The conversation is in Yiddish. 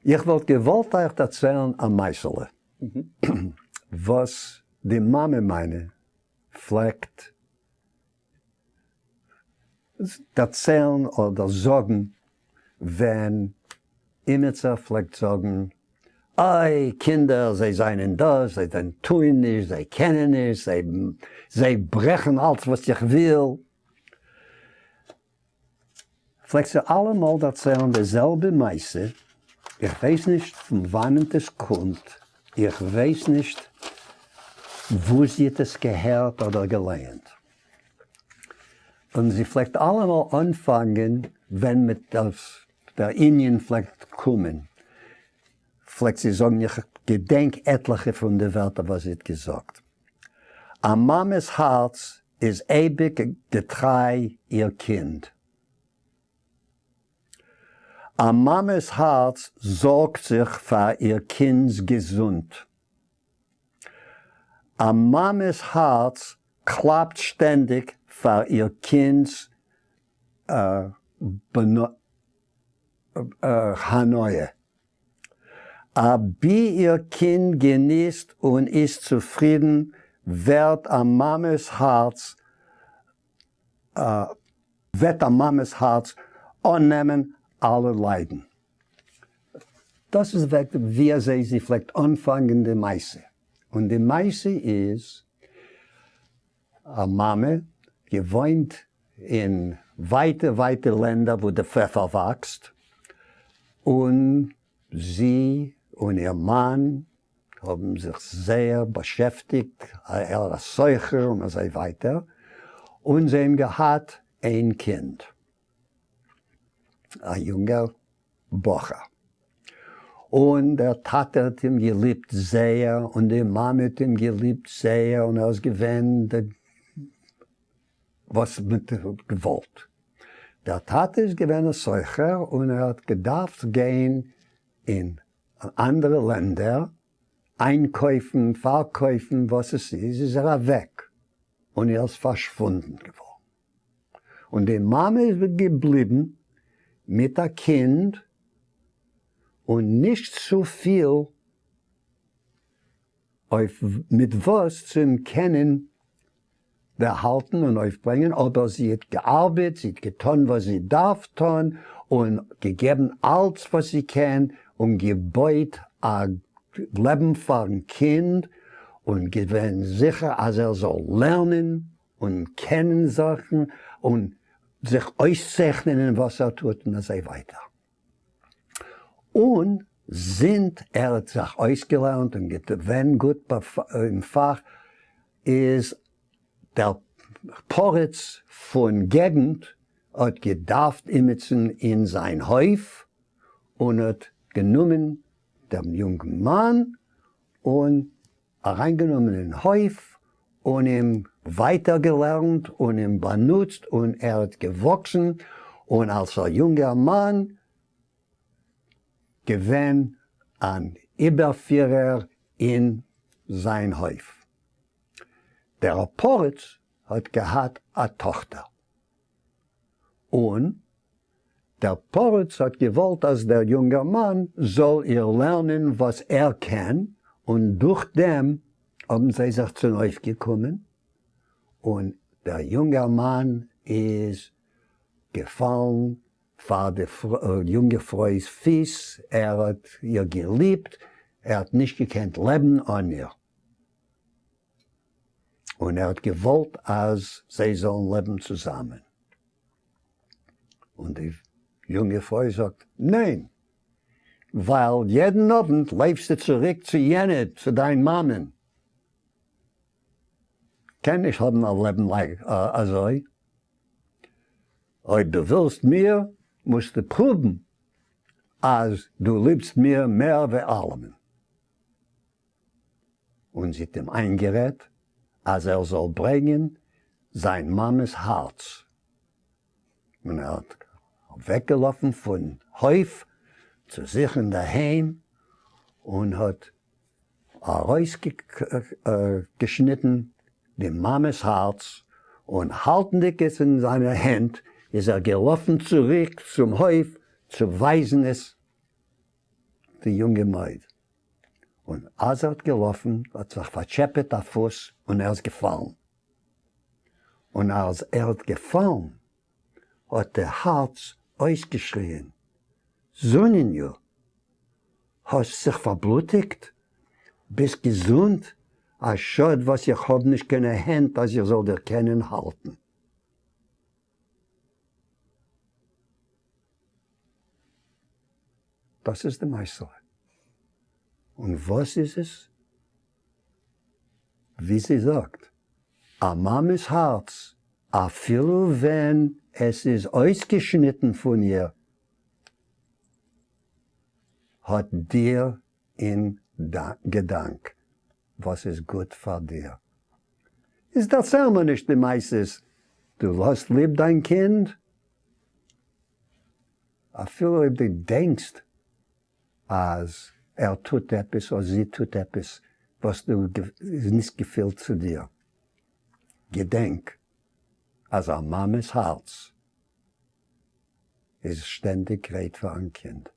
איך וואלט געוואלט אייך דערציילן א מעשה'לע וואס די מאמע מיינע פלעגט דערציילן אדער זאגן ווען אימיצער פלעגט זאגן, אוי קינדער זיי זענען דאס, זיי זענען טוען נישט, זיי קענען נישט, זיי ברעכן אלץ וואס איך וויל, פלעגט זי אלעמאל דערציילן די זעלבע מעשה, איך ווייס נישט פון וואנענט עס קומט, איך ווייס נישט וואו זי האט עס געהערט אדער געלייענט, און זי פלעגט אלעמאל אנפאנגען ווען מיט דער ענין פלעגט קומען, פלעגט זי זאגן, איך געדענק עטליכע פון די ווערטער וואס זי האט געזאגט, א מאמע'ס הארץ איז אייביג געטריי איר קינד. א מאמע'ס הארץ זארגט זיך פאר איר קינד'ס געזונט. א מאמע'ס הארץ קלאפט שטענדיג פאר איר קינד'ס הנאה. אבי איר קינד געניסט און איז צופרידן ווערט א מאמע'ס הארץ וועט א מאמע'ס הארץ אננעמען אלע ליידן. דאס איז ווי אזוי זי פלעגט אנפאנגען די מעשה, און די מעשה איז א מאמע געוואוינט אין ווייטע ווייטע לענדער וואו די פעפער וואקסט, און זי און איר מאן האבן זיך זייער באשעפטיגט, ער א סוחר און אזוי ווייטער, און זיי האבן געהאט איין קינד, א יונגער בחור, און דער טאטע האט אים געליבט זייער, און די מאמע האט אים געליבט זייער, און ער איז געווען די וואס מען האט געוואלט. דער טאטע איז געווען א סוחר און ער האט געדארפט גיין אין אנדערע לענדער איינקויפן, פארקויפן, וואס עס איז, איז ער אוועק און ער איז פארשוואונדן געווארן. און די מאמע איז געבליבן מיט א קינד און נישט צופיל אויף מיט וואס צו אים קענען דערהאלטן און אויפברענגען, אבער זי האט געארבעט, זי האט געטון וואס זי דארף טון, און געגעבן אלץ וואס זי קען, און געבויט א לעבן פארן קינד, און געווען זיכער אז ער זאל לערנען און קענען זאכן, און זיך אויסצייכנען אין וואס ער טוט און אזוי ווייטער. און זינט ער האט זיך אויסגעלערנט און געווען גוט אין פאך, איז דער פריץ פון געגנט האט געדארפט אימיצן אין זיין הויף, און האט גענומען דעם יונגן מאן און אריינגענומען אין הויף און אים ווייטער געלערנט און אים באנוצט און ער האט געוואקסן און אלס א יונגער מאן געווען אן איבערפירער אין זיין הויף. דער פריץ האט געהאט א טאכטער און דער פריץ האט געוואלט אז דער יונגערמאן זאל איר לערנען וואס ער קען, און דורך דעם האבן זיי זיך צונויפגעקומען, און דער יונגערמאן איז געפאלן פאר די יונגע פרוי'ס פיס, ער האט איר געליבט, ער האט נישט געקענט לעבן אן איר. און ער האט געוואלט אז זיי זאלן לעבן צוזאמען. און די יונגע פרוי זאגט, ניין, ווייל יעדן אוונט לויפסטו צוריק צו יענע, צו דיין מאמען. קען נישט האבן א לעבן אזוי. אויב דו ווילסט מיר, מוזטו prove ן אז דו ליבסט מיר מער ווי אלעמען. און זי האט אים איינגערעדט אז ער זאל ברענגען זיין מאמע'ס הארץ, און ער האט אוועקגעלאפן פון הויף צו זיך אינדערהיים און האט ארויסגעשניטן די מאמע'ס הארץ, און האלטנדיג עס אין זיינע הענט איז ער געלאפן צוריק צום הויף צו ווייזן עס. די יונגע מויד. און אז ער האט געלאפן האט זיך פארטשעפעט א פוס און ער איז געפאלן. און אז ער האט געפאלן האט די הארץ אויסגעשריען, זונעניו, האסט זיך פארבלוטיגט? ביסט געזונט? א שאד וואס איך האב נישט קיינע הענט אז איך זאל דיר קענען האלטן. דאס איז די מעשה'לע. און וואס איז עס? ווי זי זאגט, א מאמע'ס הארץ, אפילו ווען עס איז אויסגעשניטן פון איר, האט דיר אין געדאנק וואס איז גוט פאר דיר. איז דערצייל מיר נישט די מעשות, דו האסט ליב דיין קינד? אפילו אויב דו דענקסט אז ער טוט עפעס אדער זי טוט עפעס וואס דו איז נישט געפילט צו דיר, געדענק אז א מאמע'ס הארץ איז שטענדיג גרייט פאר'ן קינד.